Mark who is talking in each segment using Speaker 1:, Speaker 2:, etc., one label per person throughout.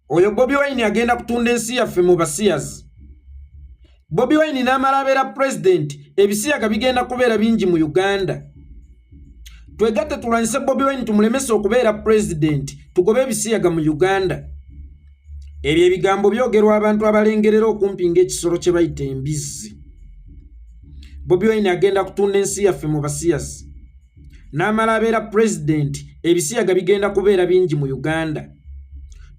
Speaker 1: Oyo Bobi Wine agenda kutunda ensi yaffe mu basiyazi. Bobi Wine n'amala abeera pulezidenti, ebisiyaga bigenda kubeera bingi mu Uganda. Twegatte tulwanyise Bobi Wine tumulemese okubeera pulezidenti, tugobe ebisiyaga mu Uganda. Ebyo ebigambo byogerwa abantu abalengerera okumpi ng'ekisolo kye bayita embizzi. Bobi Wine agenda kutunda ensi yaffe mu basiyazi. N'amala abeera pulezidenti, ebisiyaga bigenda kubeera bingi mu Uganda.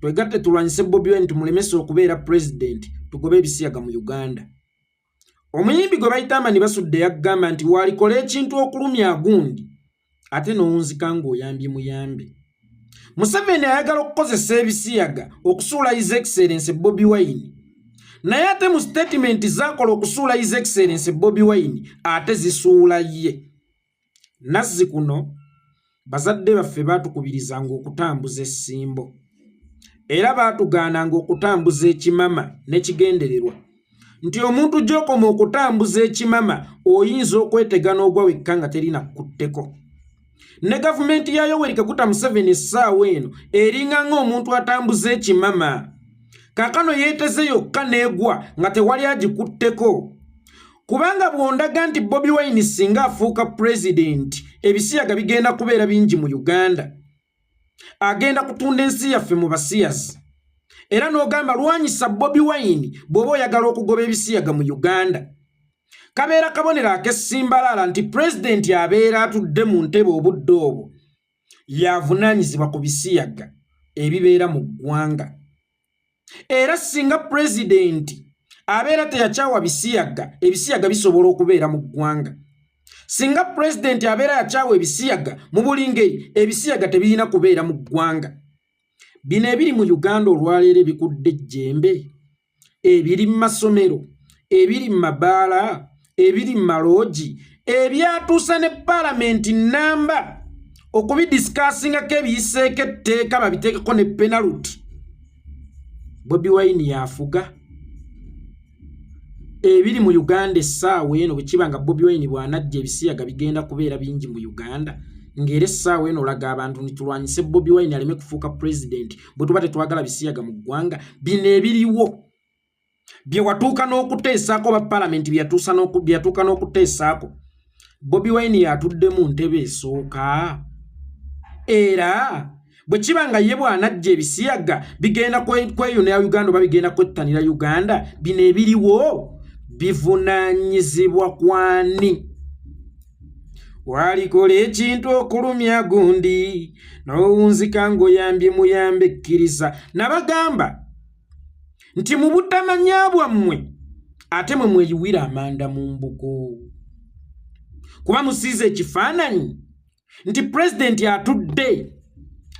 Speaker 1: Twegatte tulwanyise Bobi Wine tumulemese okubeera pulezidenti, tugobe ebisiyaga mu Uganda. Omuyimbi gwe bayita Amani Basudde yagamba nti waalikola ekintu okulumya agundi ate n'owunzika ng'oyambye muyambe. Museveni ayagala okukozesa ebisiyaga okusuula His Excellency Bobi Wine, naye ate mu sitatimenti zaakola okusuula His Excellency Bobi Wine ate zisuula ye. Nazzi kuno bazadde baffe baatukubirizanga okutambuza essimbo era baatugaananga okutambuza ekimama n'ekigendererwa nti omuntu gy'okoma okutambuza ekimama oyinza okwetega n'ogwa wekka nga terina kukutteko. Ne gavumenti ya Yoweri Kaguta Museveni essaawa eno eringa ng'omuntu atambuza ekimama. Kaakano yeeteze yokka n'egwa nga tewali agikutteko. Kubanga bw'ondaga nti Bobi Wine singa afuuka pulezidenti ebisiyaga bigenda kubeera bingi mu Uganda, agenda kutunda ensi yaffe mu basiyazi, era n'ogamba lwanyisa Bobi Wine bw'oba oyagala okugoba ebisiyaga mu Uganda, kabeera kabonero ak'essimbalaala nti pulezidenti abeera atudde mu ntebe obudde obwo y'avunaanyizibwa ku bisiyaga ebibeera mu ggwanga. Era singa pulezidenti abeera teyakyawa bisiyaga, ebisiyaga bisobola okubeera mu ggwanga. Singa pulezidenti abeera yakyawa ebisiyaga mu buli ngeri, ebisiyaga tebirina kubeera mu ggwanga. Bino ebiri mu Uganda olwaleero ebikudde ejjembe, ebiri mu masomero, ebiri mu mabaala, ebiri mu maloogi, ebyatuusa ne palamenti nnamba okubidisikaasingako ebiyiseeko etteeka babiteekeko ne penaluti. Bobi Wine yafuga ebiri mu Uganda essaawa eno. Bwe kiba nga Bobi Wine bw'anajja ebisiyaga bigenda kubeera bingi mu Uganda, ng'era essaawa eno olaga abantu nti tulwanyise Bobi Wine aleme kufuuka pulezidenti bwe tuba tetwagala bisiyaga mu ggwanga. Bino ebiriwo bye watuuka n'okuteesaako oba palamenti byeyatuuka n'okuteesaako, Bobi Wine yatudde mu ntebe esooka. Era bwe kiba nga ye bw'anajja ebisiyaga bigenda kweyunira Uganda oba bigenda kwettanira Uganda, bino ebiriwo bivunaanyizibwa kwani? Walikola ekintu okulumya gundi n'owunzika ng'oyambye muyambe. Kkiriza nabagamba nti mu butamanya bwammwe ate mwe mweyiwira amanda mu mbugo, kuba musiize ekifaananyi nti pulezidenti atudde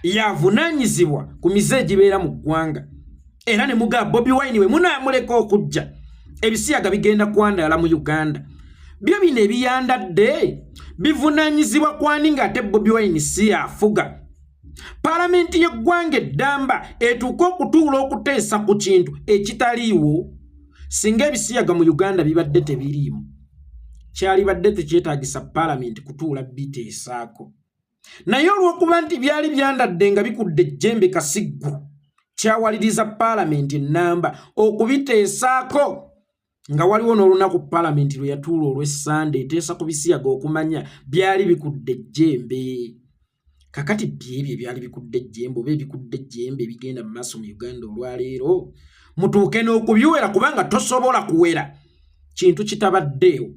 Speaker 1: yavunaanyizibwa ku mize egibeera mu ggwanga, era ne mugaa Bobi Wine we munaamuleka okujja ebisiyaga bigenda kwandaala mu Uganda. Byo bino ebiyandadde bivunaanyizibwa kwani ng'ate Bobi Wine si yafuga? Palamenti y'eggwanga eddamba etuuke okutuula okuteesa ku kintu ekitaliiwo. Singa ebisiyaga mu Uganda bibadde tebiriimu, kyalibadde tekyetaagisa palamenti kutuula biteesaako, naye olw'okuba nti byali byandadde nga bikudde ejjembe kasiggu, kyawaliriza palamenti ennamba okubiteesaako, nga waliwo n'olunaku palamenti lwe yatuula olw'Essande eteesa ku bisiyaga okumanya byali bikudde ejjembe. Kakati byebyo ebyali bikudde ejjembe oba ebikudde ejjembe ebigenda mu maaso mu Uganda olwaleero, mutuuke n'okubiwera, kubanga tosobola kuwera kintu kitabaddeewo.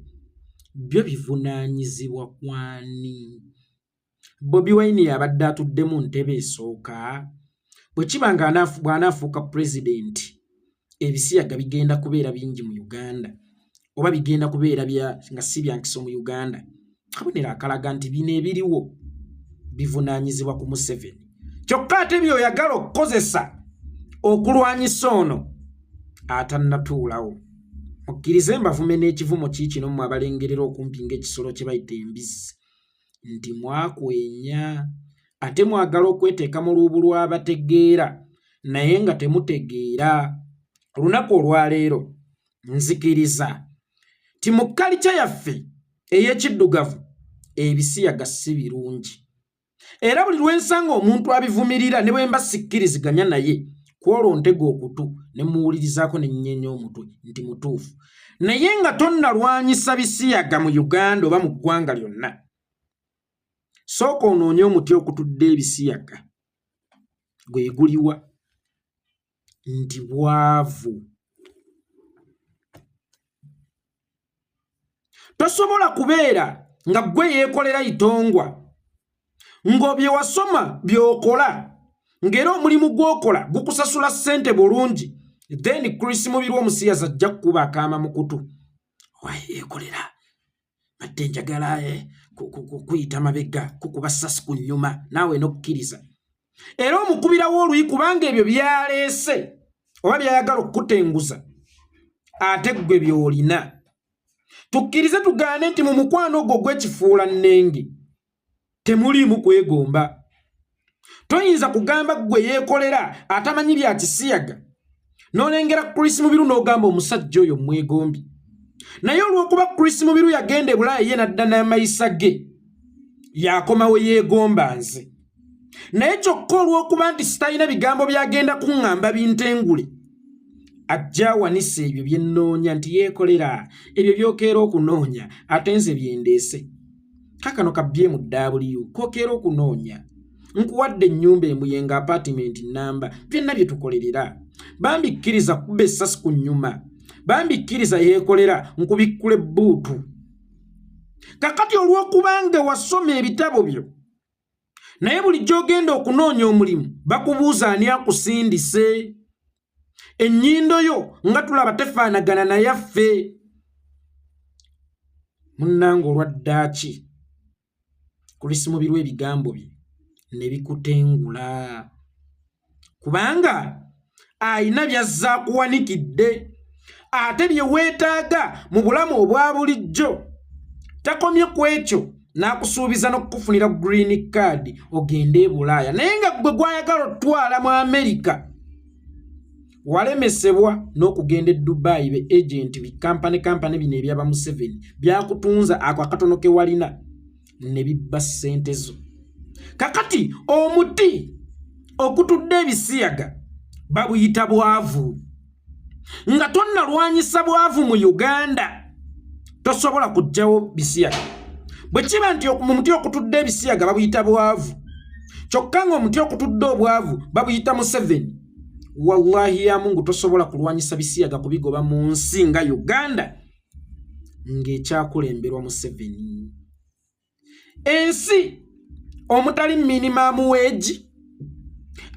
Speaker 1: Byo bivunaanyizibwa kwani? Bobi Wine yabadde atudde mu ntebe esooka. Bwe kiba nga bw'anaafuuka pulezidenti ebisiyaga bigenda kubeera bingi mu Uganda oba bigenda kubeera nga si byankiso mu Uganda, kabonero akalaga nti bino ebiriwo bivunaanyizibwa ku Museveni. Kyokka ate by'oyagala okukozesa okulwanyisa ono atannatuulawo. Mukkirize mbavume n'ekivumo kiikino, mmwe abalengerera okumpi ng'ekisolo kye bayita embizzi, nti mwakwenya ate mwagala okweteeka mu luubu lw'abategeera naye nga temutegeera. Olunaku olwaleero nzikiriza nti mu kalica yaffe ey'ekiddugavu ebisiyaga si birungi, era buli lwe nsanga omuntu abivumirira ne bwe mba sikkiriziganya naye. Ku olwo ntega okutu ne muwulirizaako ne nnyeenya omutwe nti mutuufu. Naye nga tonnalwanyisa bisiyaga mu Uganda oba mu ggwanga lyonna, sooka onoonye omuti okutudde ebisiyaga gwe guliwa nti bwavu. Tosobola kubeera nga ggwe yeekolera itongwa ngo bye wasoma by'okola ng'era omulimu gw'okola gukusasula ssente bulungi, then Chris Mubiru omusiyazi ajja kukuba akaama mu kutu, wayeekolera badde njagala eh, kuyita mabega kukuba ssasi ku nnyuma naawe n'okkiriza era omukubirawo oluyi kubanga ebyo byaleese oba byayagala okukutenguza ate ggwe by'olina. Tukkirize tugaane nti mu mukwano ogwo ogw'ekifuula nnenge temuliimu kwegomba. Toyinza kugamba ggwe yeekolera atamanyi bya kisiyaga n'olengera Chris Mubiru n'ogamba omusajja oyo mwegombi. Naye olw'okuba Chris Mubiru yagenda e Bulaaya ye n'adda n'amayisa ge yakomawo yeegomba nze. Naye kyokka olw'okuba nti sitalina bigambo by'agenda kuŋŋamba bintengule, ajja awanise ebyo bye nnoonya nti yeekolera ebyo by'okeera okunoonya ate nze bye ndeese. Kakano ka BMW kokeera okunoonya, nkuwadde ennyumba emuyenga apaatimenti nnamba, byonna bye tukolerera. Bambi kkiriza kuba essasi ku nnyuma, bambi kkiriza yeekolera nkubikkula ebbuutu. Kakati olw'okubanga wasoma ebitabo byo naye buli gy'ogenda okunoonya omulimu bakubuuza ani akusindise. Ennyindo yo nga tulaba tefaanagana nayaffe. Munnange olwa ddaaki Chris Mubiru ebigambo bye ne bikutengula kubanga alina by'azza akuwanikidde ate bye weetaaga mu bulamu obwa bulijjo. Takomye ku ekyo n'akusuubiza n'okukufunira green card ogende e Bulaaya, naye nga ggwe gw'ayagala otwala mu Amerika walemesebwa n'okugenda e Dubai. Be agent bi kampani kampani bino ebyaba Museveni byakutunza ako akatono ke walina ne bibba ssente zo. Kakati omuti okutudde ebisiyaga babuyita bwavu. Nga tonnalwanyisa bwavu mu Uganda tosobola kuggyawo bisiyaga. Bwe kiba nti mu muti okutudde ebisiyaga babuyita bwavu, kyokka ng'omuti okutudde obwavu babuyita Museveni, wallahi ya Mungu tosobola kulwanyisa bisiyaga kubigoba mu nsi nga Uganda ng'ekyakulemberwa Museveni. Ensi omutali minimum wage,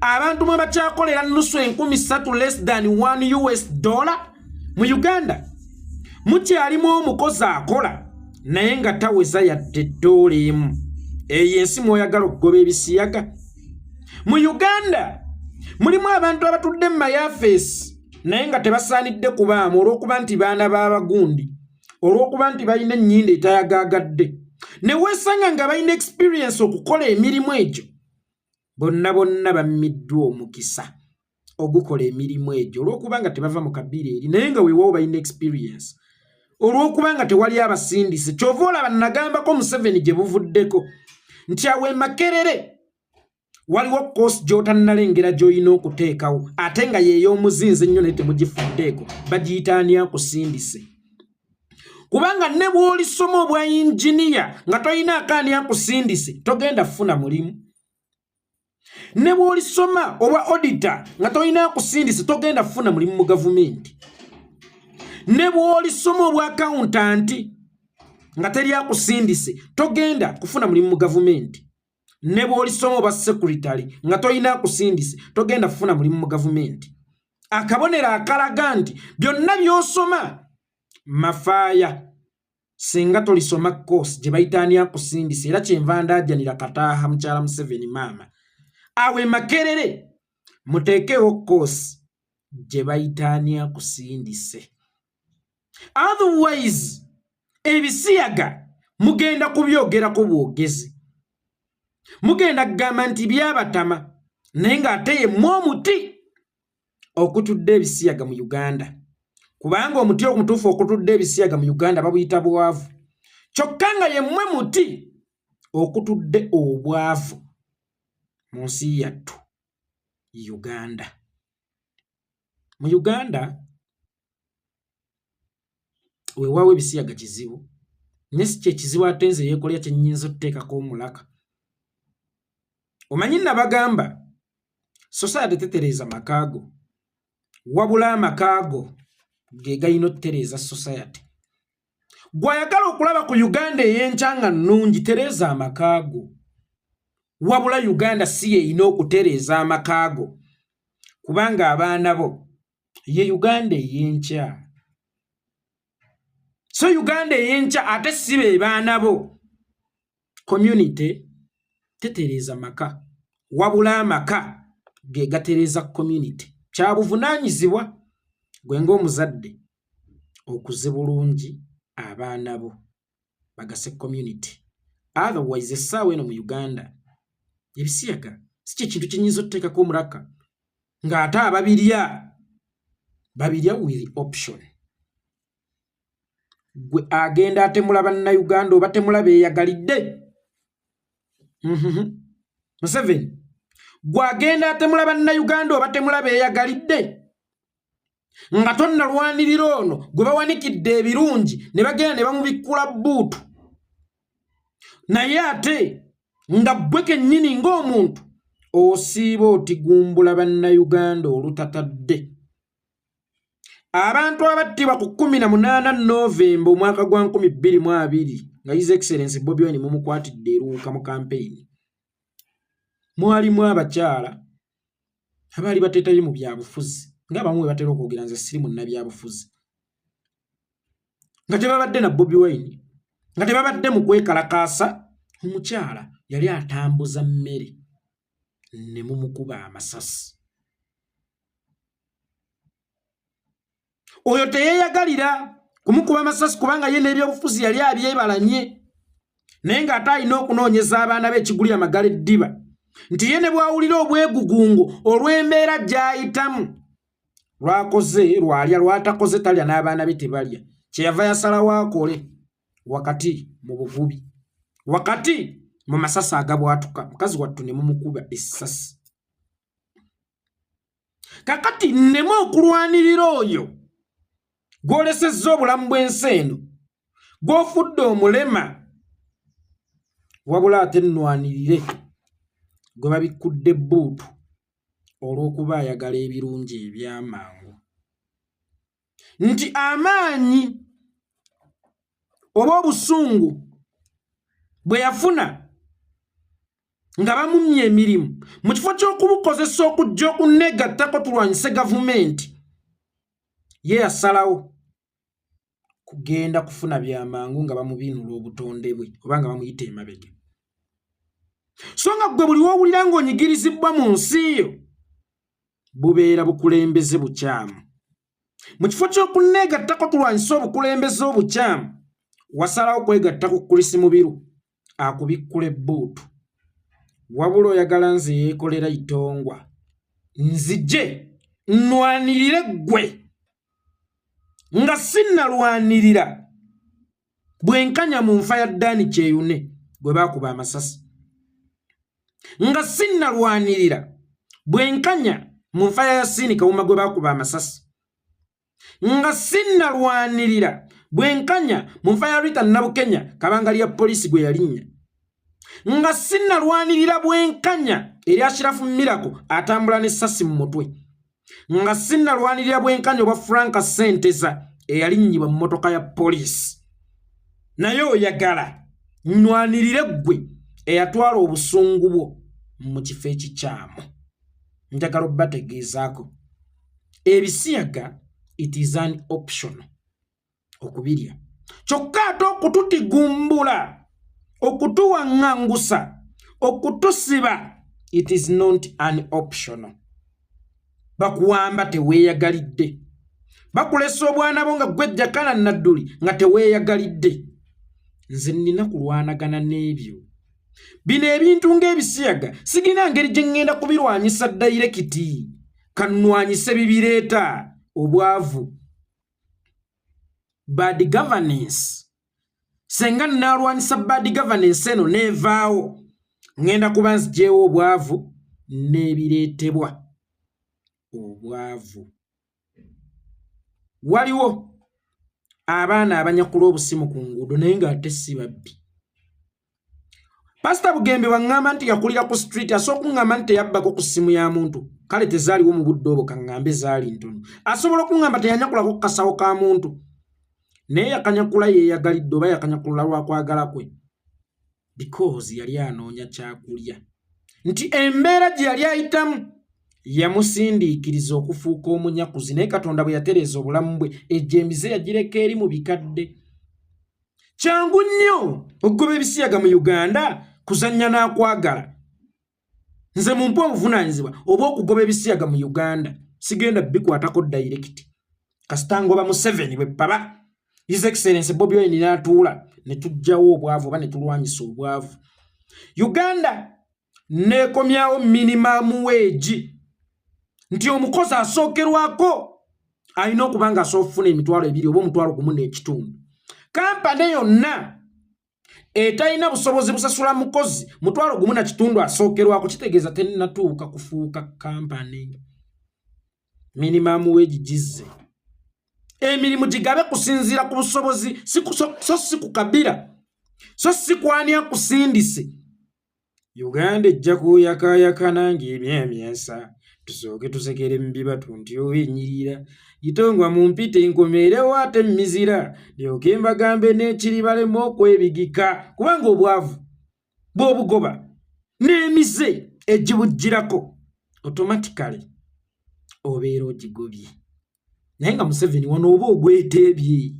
Speaker 1: abantu mwe bakyakolera nusu 3,000 less than 1 US dollar. Mu Uganda mukyalimu omukozi akola naye nga taweza yadde eddoola emu. Eyo ensi mw'oyagala okugoba ebisiyaga? Mu Uganda mulimu abantu abatudde mu mayafeesi naye nga tebasaanidde kubaamu olw'okuba nti baana b'abagundi, olw'okuba nti balina ennyindo etayagaagadde, ne weesanga nga balina experience okukola emirimu egyo. Bonna bonna bammiddwa omukisa ogukola emirimu egyo olw'okuba nga tebava mu kabiira eri, naye nga weewaawo balina experience olw'okuba nga tewali abasindise. Ky'ova olaba nagambako Museveni gye buvuddeko nti awo e Makerere waliwo koosi gy'otannalengera gy'olina okuteekawo ate nga yeey'omuzinzi ennyo naye temugifuddeeko, bagiyita ani akusindise. Kubanga ne bw'olisoma obwa yinginiya nga tolina akaani akusindise togenda kufuna mulimu. Ne bw'olisoma obwa auditor nga tolina akusindise togenda kufuna mulimu mu gavumenti. Ne bw'olisoma obwa accountant nga teri akusindise togenda kufuna mulimu mu gavumenti. Ne bw'olisoma obwa secretary nga tolina akusindise togenda kufuna mulimu mu gavumenti. Akabonero akalaga nti byonna by'osoma mafaaya singa tolisoma course gye bayita ani akusindise. Era kyenva ndaajanira Kataaha mukyala Museveni maama awo e Makerere muteekewo course gye bayita ani akusindise, otherwise ebisiyaga mugenda kubyogerako bwogezi, mugenda kugamba nti byabatama, naye ng'ate yemmwe omuti okutudde ebisiyaga mu Uganda. Kubanga omuti omutuufu okutudde ebisiyaga mu Uganda babuyita bwavu, kyokka nga yemmwe muti okutudde obwavu mu nsi yattu Uganda. Mu Uganda weewaawo ebisiyaga kizibu, naye si kyekizibu ate nze yeekolera kye nnyinza otuteekako omulaka. Omanyi nabagamba society tetereeza maka go, wabula amaka go ge galina otutereeza society. Gw'ayagala okulaba ku Uganda ey'enkya nga nnungi, tereeza amaka go, wabula Uganda si y'erina okutereeza amaka go, kubanga abaana bo ye Uganda ey'enkya. So Uganda ey'enkya ate si be baana bo. Community tetereeza maka, wabula amaka ge gatereeza community. Kya buvunaanyizibwa gwe ng'omuzadde okuze bulungi abaana bo bagase community. Otherwise essaawa eno mu Uganda ebisiyaga si kye kintu kyenyinza otuteekako omulaka, ng'ate ababirya babirya with option. Gwe agenda atemula bannayuganda oba temula beeyagalidde. Museveni, gwe agenda atemula bannayuganda oba temula beeyagalidde, nga tonnalwanirira ono gwe bawanikidde ebirungi ne bagenda ne bamubikkula bbuutu, naye ate nga ggwe kennyini ng'omuntu osiiba otigumbula bannayuganda olutatadde. Abantu abattibwa ku 18 Novemba omwaka gwa 2020 nga His Excellency Bobi Wine mumukwatidde eruuka mu kampeyini, mwalimu abakyala abaali bateetabye mu byabufuzi, ng'abamu bwe batera okwogera nze siri munnabyabufuzi, nga tebabadde na Bobi Wine, nga tebabadde mu kwekalakaasa. Omukyala yali atambuza mmere ne mumukuba amasasi. Oyo teyeeyagalira kumukuba masasi, kubanga ye n'ebyobufuzi yali abyebalanye, naye ng'ate alina okunoonyeza abaana be ekiguli amagala eddiba, nti ye ne bw'awulira obwegugungo olw'embeera gy'ayitamu, lwakoze lwalya, lwatakoze talya, n'abaana be tebalya. Kyeyava yasalawo akole wakati mu buvubi, wakati mu masasi agabwatuka, mukazi wattu ne mumukuba essasi. Kakati nneme okulwanirira oyo gw'olesezza obulamu bw'ensi eno, gw'ofudde omulema, wabula ate nnwanirire gwe babikkudde bbuutu olw'okuba ayagala ebirungi eby'amangu, nti amaanyi oba obusungu bwe yafuna nga bamummye emirimu, mu kifo ky'okubukozesa okujja okuneegattako tulwanyise gavumenti, ye yasalawo kugenda kufuna byamangu nga bamubiinula obutonde bwe oba nga bamuyita emabega. So nga ggwe buli w'owulira ng'onyigirizibwa mu nsi yo, bubeera bukulembeze bukyamu. Mu kifo ky'okuneegattako tulwanyise obukulembeze obukyamu, wasalawo kwegatta ku Chris Mubiru akubikkula ebbuutu, wabula oyagala nze yeekolera itongwa nzije nnwanirire ggwe nga sinnalwanirira bwenkanya mu nfa ya Dani Kyeyune gwe baakuba amasasi, nga sinnalwanirira bwenkanya mu nfa ya Yasiini Kawuma gwe baakuba amasasi, nga sinnalwanirira bwenkanya mu nfa ya Rita Nabukenya kabangali ya poliisi gwe yalinnya, nga sinnalwanirira bwenkanya eri Ashirafu Mirako atambula n'essasi mu mutwe, nga sinnalwanirira bwenkanya obwa Frank Ssenteza eyalinnyibwa mu mmotoka ya poliisi, naye oyagala nnwanirire ggwe eyatwala obusungu bwo mu kifo ekikyamu. Njagala obbategeezaako ebisiyaga it is an option okubirya, kyokka ate okututigumbula, okutuwaŋŋangusa, okutusiba, it is not an option. Bakuwamba teweeyagalidde, bakulesa obwana bo nga gwe Jakana Nadduli nga teweeyagalidde. Nze nnina kulwanagana n'ebyo. Bino ebintu ng'ebisiyaga sigina ngeri gye ŋŋenda kubirwanyisa dayirekiti, kannwanyise bibireeta obwavu, bad governance. Senga nnaalwanyisa bad governance eno n'evaawo, ŋŋenda kuba nzigyewo obwavu n'ebireetebwa obwavu. Waliwo abaana abanyakula obusimu ku nguudo naye ng'ate si babbi. Pasita Bugembe waŋŋamba nti yakulira ku street, asobola okuŋŋamba nti teyabbako ku ssimu ya muntu, kale tezaaliwo mu budde obwo, kaŋŋambe zaali ntono. Asobola okuŋŋamba teyanyakulako ku kasawo ka muntu, naye yakanyakula yeeyagalidde oba yakanyakula lwa kwagala kwe, because yali anoonya kyakulya, nti embeera gye yali ayitamu yamusindiikiriza okufuuka omunyakuzi. Naye Katonda bwe yatereeza obulamu bwe, egyo emize yagireka eri mu bikadde. Kyangu nnyo okugoba ebisiyaga mu Uganda, kuzannya n'akwagala. Nze mumpe obuvunaanyizibwa oba okugoba ebisiyaga mu Uganda, sigenda bikwatako direct. Kasita ngoba Museveni bwe paba His Excellence Bobi Wine n'atuula, ne tuggyawo obwavu oba ne tulwanyisa obwavu, Uganda neekomyawo minimum wage, nti omukozi asookerwako alina okuba nga asobola okufuna 20,000 oba 1500. Kampani yonna etalina busobozi busasula mukozi 1500 asookerwako, kitegeeza tennatuuka kufuuka kampani. Minimum wage gizze, emirimu gigabe kusinziira ku busobozi, so si ku kabira, so si kwani akusindise. Uganda ejja kuyakayakana ng'emyemyensa. Tusooke tusekere mu bibatu nti owenyirira itongwa mu mpita enkomeerewo ate mizira, lyoke mbagambe n'ekiribalemu okwebigika, kubanga obwavu bw'obugoba n'emize egibugirako automatically obeera ogigobye. Naye nga Museveni wano oba ogweteebye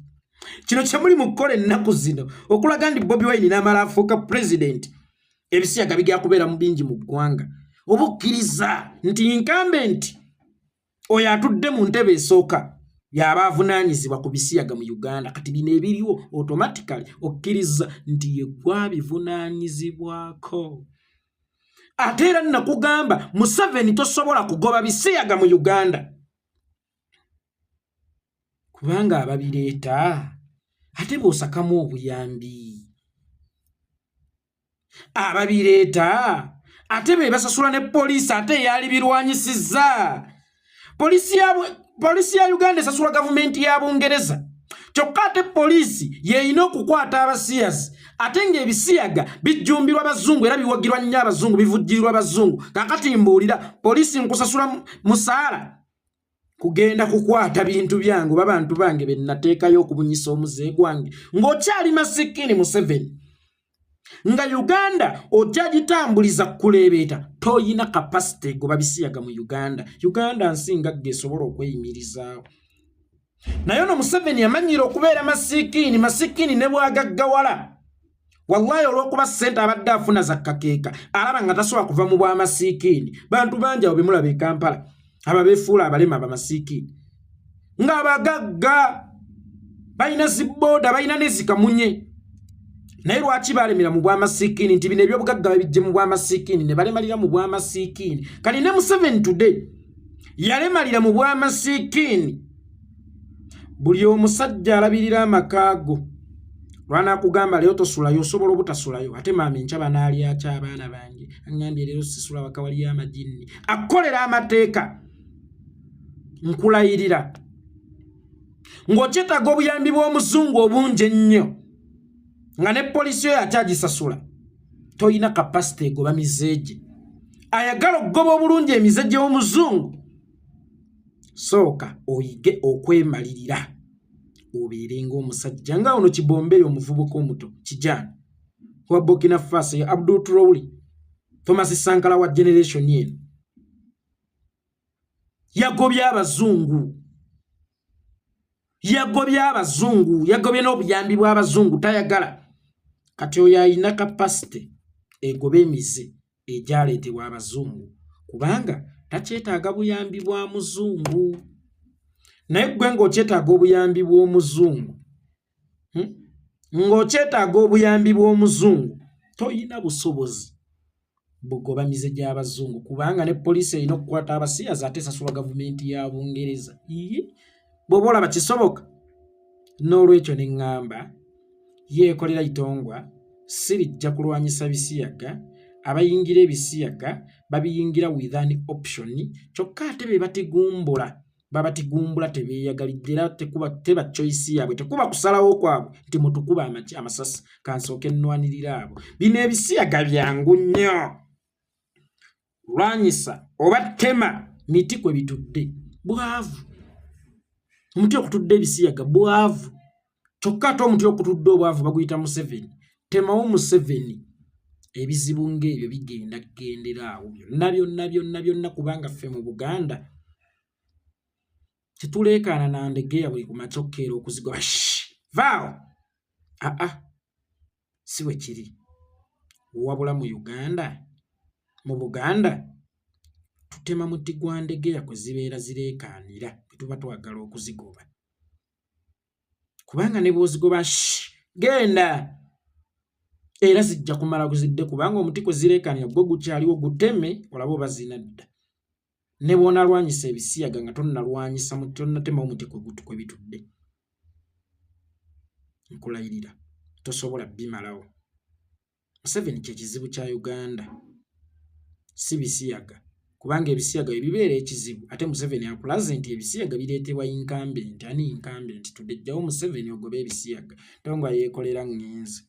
Speaker 1: kino kyemuli mu kukola ennaku zino okulaga nti Bobi Wine n'amala afuuka pulezidenti, ebisiyaga bigenda kubeera mu bingi mu ggwanga. Oba okkiriza nti incumbent oyo atudde mu ntebe esooka yaba avunaanyizibwa ku bisiyaga mu Uganda. Kati bino ebiriwo automatically okkiriza nti yeggwa bivunaanyizibwako. Ate era nakugamba, Museveni tosobola kugoba bisiyaga mu Uganda, kubanga ababireeta ate bw'osakamu obuyambi, ababireeta ate be basasula ne poliisi ate eyali birwanyisizza. Poliisi ya Uganda esasula gavumenti ya Bungereza, kyokka ate poliisi yeeyina okukwata abasiyazi, ate ng'ebisiyaga bijjumbirwa bazungu era biwagirwa nnyo abazungu, bivujjirirwa bazungu. Kakati mbuulira, poliisi nkusasula musaala kugenda kukwata bintu byange oba bantu bange be nnateekayo okubunyisa omuze gwange, ng'okyali masikini Museveni, nga Uganda ojja gitambuliza kuleebeeta? Toyina capacity egoba bisiyaga mu Uganda. Uganda nsi ngagga esobola okweyimirizaawo, naye ono Museveni amanyira okubeera masikiini masikiini ne bwagaggawala. Wallahi, olw'okuba ssente abadde afuna za kakeeka, alaba nga tasobola kuva mu bwamasiikiini. Bantu bangi abo bemulaba e Kampala aba beefuula abalema, abamasiikiini ng'abagagga, balina zibooda, balina ne zikamunye. Naye lwaki balemera mu bwamasiikiini? Nti bino ebyobugagga babijje mu bwamasiikiini, ne balemalira mu bwamasiikiini. Kati ne Museveni today yalemalira mu bwamasiikiini. Buli omusajja alabirira amaka go lwanakugamba leero tosulayo, osobola obutasulayo. Ate maama, enkya banaalyaki abaana bange? Aŋŋambye leero sisula waka, waliyo amajinni. Akukolera amateeka. Nkulayirira, ng'okyetaaga obuyambi bw'omuzungu obungi ennyo, nga ne poliisi oyo akyagisasula, toyina capacity egoba mizeegye. Ayagala okugoba obulungi emize gy'omuzungu, sooka oyige okwemalirira, obeere ng'omusajja nga ono Kibombeeyo, omuvubuka omuto kijaani wa Burkina Faso ya Abdul Traore, Thomas Sankara wa generation eno. Yagobye abazungu, yagobye abazungu, yagobye n'obuyambi bw'abazungu, tayagala. Kati oyo ayina capacity egoba emize egyaleetebwa abazungu, kubanga takyetaaga buyambi bwa muzungu. Naye ggwe ng'okyetaaga obuyambi bw'omuzungu, Ng'okyetaaga obuyambi bw'omuzungu, toyina busobozi bugoba mize gy'abazungu, kubanga ne poliisi erina okukwata abasiyazi ate esasulwa gavumenti ya Bungereza. Bw'oba olaba kisoboka. N'olwekyo ne ŋŋamba yeekolera itongwa, sirijja kulwanyisa bisiyaga. Abayingira ebisiyaga babiyingira with an option, kyokka ate be batigumbula. Babatigumbula tebeeyagalidde era tekuba teba choice yaabwe, tekuba kusalawo kwabwe nti mutukuba amasasi kansooke nnwanirira abo. Bino ebisiyaga byangu nnyo, lwanyisa oba tema miti kwe bitudde. Bwavu omuti okutudde ebisiyaga bwavu, kyokka ate omuti okutudde obwavu baguyita Museveni. Temawo Museveni, ebizibu ng'ebyo bigenda kugendera awo byonna byonna byonna byonna, kubanga ffe mu Buganda tetuleekaana na ndegeya buli ku makya okukeera okuzigoba vaawo. Aa, si bwe kiri. Wabula mu Uganda, mu Buganda tutema muti gwa ndegeya kwe zibeera zireekaanira bwe tuba twagala okuzigoba, kubanga ne bw'ozigoba genda era zijja kumala guzidde, kubanga omuti kwe zireekaanira gwo gukyaliwo. Guteme olabe oba zinadda. Ne bw'onalwanyisa ebisiyaga nga tonnalwanyisa, tonnatemawo muti kwe bitudde, nkulayirira tosobola bimalawo. Museveni kye kizibu kya Uganda, si bisiyaga, kubanga ebisiyaga bwe bibeera ekizibu, ate Museveni akulaze nti ebisiyaga bireetebwa incumbent. Ani incumbent? Tudde jjawo Museveni ogobe ebisiyaga. Tonga yeekolera ŋŋenze.